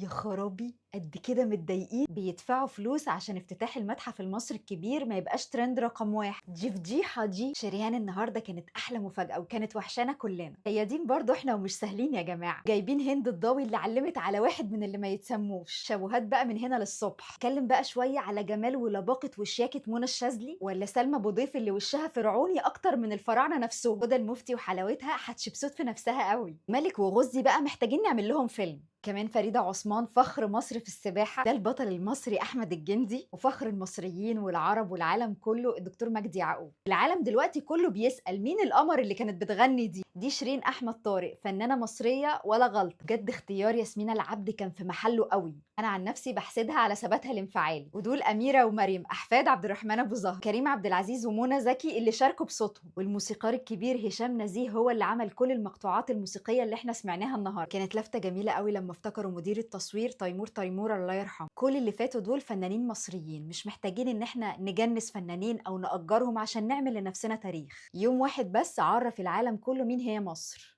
يا خرابي قد كده متضايقين، بيدفعوا فلوس عشان افتتاح المتحف المصري الكبير ما يبقاش ترند رقم 1. دي فضيحة. دي شريهان النهارده كانت احلى مفاجأة وكانت وحشانة كلنا. هيادين برضو احنا ومش سهلين يا جماعة، جايبين هند الضاوي اللي علمت على واحد من اللي ما يتسموش، شابوهات بقى من هنا للصبح. اتكلم بقى شوية على جمال ولباقة وشياكة منى الشاذلي، ولا سلمى بوضيف اللي وشها فرعوني اكتر من الفراعنة نفسهم. هدى المفتي وحلاوتها حتشبسوت في نفسها قوي. ملك وغزي بقى محتاجين نعمل لهم فيلم. كمان فريدة عثمان فخر مصر في السباحة، ده البطل المصري أحمد الجندي، وفخر المصريين والعرب والعالم كله الدكتور مجدي يعقوب. العالم دلوقتي كله بيسأل مين القمر اللي كانت بتغني دي؟ دي شيرين أحمد طارق، فنانة مصرية ولا غلط. بجد اختيار ياسمين العبد كان في محله قوي، أنا عن نفسي بحسدها على ثباتها الانفعالي. ودول أميرة ومريم أحفاد عبد الرحمن أبو زهر، كريم عبد العزيز ومنى زكي اللي شاركوا بصوتهم، والموسيقار الكبير هشام نزيه هو اللي عمل كل المقطوعات الموسيقية اللي احنا سمعناها النهارده. كانت لفتة جميلة قوي لما افتكروا مدير التصوير تيمور تيمور الله يرحمه. كل اللي فاتوا دول فنانين مصريين، مش محتاجين ان احنا نجنس فنانين او نأجرهم عشان نعمل لنفسنا تاريخ. يوم واحد بس عرف العالم كله مين هي مصر.